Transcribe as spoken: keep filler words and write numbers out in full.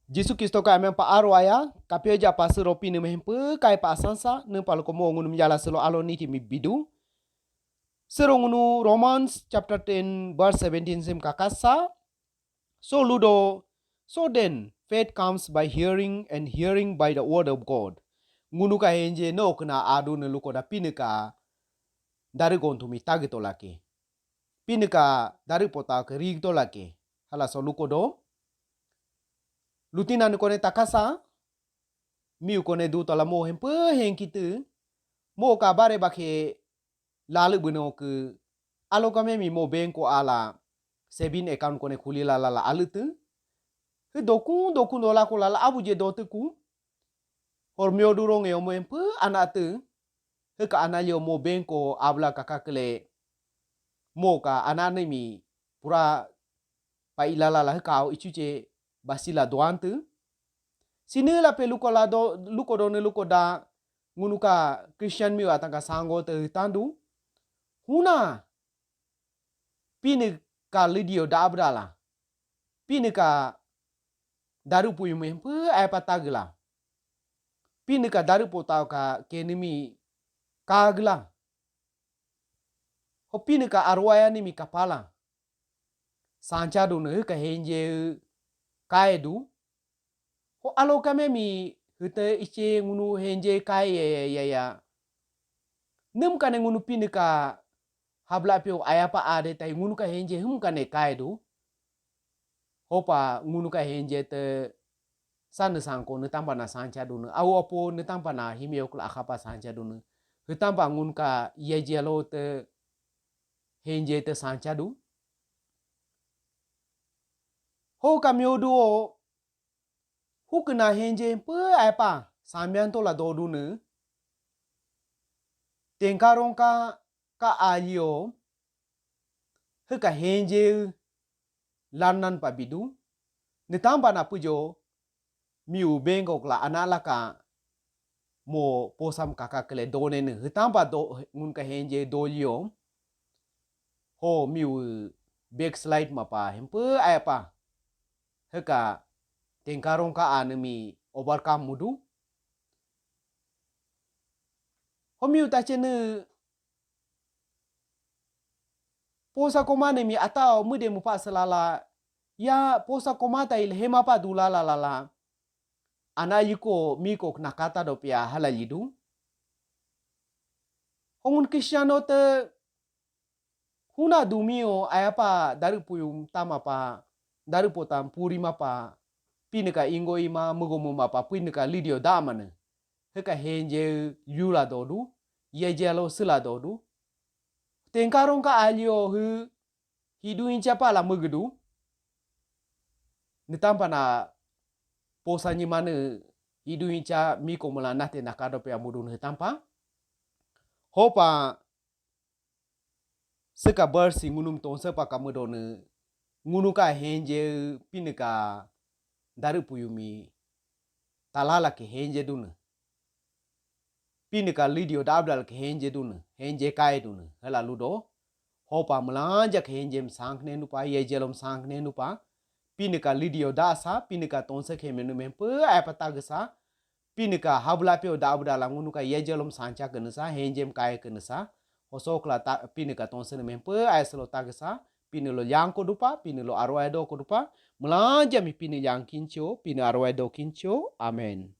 Jisu Kristo ka amen pa aro aya, kapyo ja pa sero Pinii mi hempe kai pa asansa, ne pa luko mo ngunumi jala selo alo niti mi bidu. Sero ngunu Romans chapter ten verse seventeen sim kakasa. So ludo, so then faith comes by hearing and hearing by the word of God. Ngunu ka henje no kena adu ne luko da Pinii ka dari gontu mi tagito lake. Pinii ka dari pota ke rigto lake. Hala so luko do. Lutina ne kone takasa. Miu kone du tola mo hempe henkitu. Mo ka bare bake lalu beno ke alo kame mi mo bengko ala saving account kone kuli la la la alutu. He dokun dokun dola ko la la abu je dotu ku. Hormio durong yo mo hempe anatu. He ka analio mo bengko abla kakakele. Mo ka anane mi pura pa ilala la he ka au ichuche basila doantu. Sine la pe luko la do luko do ne luko da ngunu ka Christian mi atang ka sango te tandu. Huna Pinii ka lidio da abdala. Pinii ka daru puyu mi hempe ai pa tagla. Pinii ka daru potau ka kenimi kagla. Ho Pinii ka arwaya ni mi kapala. Sancha du ne ka henje kai du. Ho alo kame mi hete iche ngunu henje kai ya ya ya ya. Num kane ngunu Pinii ka habla pio ayapa ade tai ngunu ka henje hum kane kai du. Hopa ngunu ka henje te san sangko ne tampa na sancha du ne. Au apo ne tampa na himiokla akapa sancha du ne. He tampa ngunu ka yejelo te henje te sancha du. Ho kamio du o hukena henje pe ai pa samian tola dodu ne. Tengkarong ka ka alio heka henje lanan pa bidu. Ne tampa na pujo miu bengkok la analaka mo posam kaka kele done ne. He tampa do ngunu ka henje dolio. Ho miu backslide mapa hempe ai pa. Heka tengkarong ka anemi overcome mudu. Ho miu tache ne posa koma ne mi atao mude mu pa selala. Ya posa koma ta il hema pa dulala lala. Ana yiko miko nakata do pia hala lidu. Hongun Kristiano te huna dumio ayapa daru puyum tama pa daru potam purima pa Pinii ka ingo ima mugo muma pa Pinii ka lidio damane. Heka henje yula dodu, yejelo sila dodu. Tengkarong ka alio hu hidu incha pa la mugudu. Ne tampa na posa ni mane hidu incha miko mula nate nakado pe amudun he tampa. Hopa seka bar si ngunum tonse pa kamudone ngunu ka henje Pinii ka daru puyumi talala ke henje dune. Pinii ka lidio dabdal ke henje dune, henje kai dune. Hela ludo. Hopa melanja ke henje msang ne nupa, yejelom sang ne nupa. Pinii ka lidio dasa, Pinii ka tonse ke menu mempe ai pa tagsa. Pinii ka habla pio da abu dalam ngunu ka yejelom sancha kenesa, henjem kai kenesa. Hosok la ta Pinii ka tonse ne mempe ai selo tagsa. Pinii lo yang ko dupa, Pinii lo arwai do ko dupa. Melanja mi Pinii yang kincho, Pinii arwai do kincho. Amen.